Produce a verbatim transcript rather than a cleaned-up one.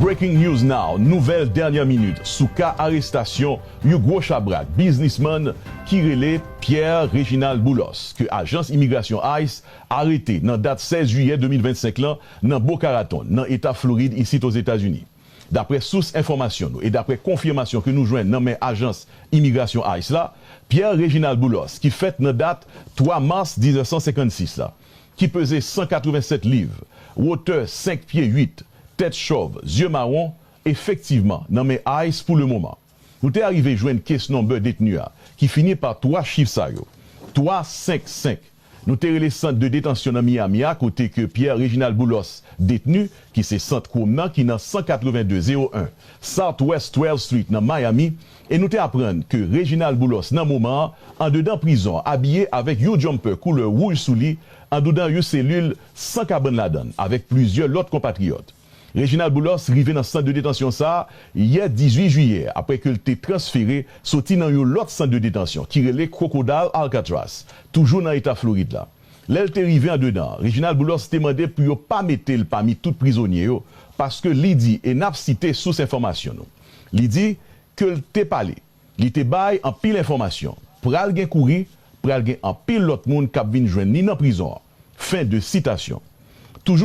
Breaking news now, nouvèl dènyè minit sou ka arestasyon yon gwo chabrak biznismann ki rele Pierre Reginald Boulos, ke ajans imigrasyon ice arete nan dat sèz jiyè de mil vennsenk lan nan Boca Raton, nan eta Florid, isit Ozetazini. Daprè sous enfòmasyon nou e daprè konfimasyon ke nou jwenn nan men ajans imigrasyon ice la, Pierre Reginald Boulos, ki fèt nan dat twa mas diznèf san senkannsis la, ki peze san katrevennsèt liv, wotè senk pye uit, tèt chòv, zye mawon, efektivman nan men ice pou lemoman. Nou te arive jwenn case number detni a, ki fini pa twa chif sa yo, twa senk senk. Nou te rele sant de detansyon nan Miami a, kote ke Pierre Reginald Boulos detni, ki se sant Chrome nan, ki nan san katreven de zewo en Southwest twelfth Street nan Miami, e nou te aprann ke Reginald Boulos nan moman an, andedan prizon an, abiye avèk yon jumper koulè wouj sou li, andedan yon selil san kabann ladan l, avèk plizyè lòt konpatriyòt. Reginald Boulos rive nan sant de detansyon sa a yè dizuit jiyè, apre ke l te transfere soti nan yon lòt sant de detansyon ki rele Crocodile Alcatraz, toujou nan eta Florid la. Lè l te rive andedan, Reginald Boulos te mande pou yo pa mete l pami tout prizonye yo, paske li di, e n ap site sous enfòmasyon nou, li di ke l te pale, li te bay anpil enfòmasyon, pral gen kouri, pral gen anpil lòt moun k ap vin jwenn li nan prizon an. Fen de sitasyon. Toujou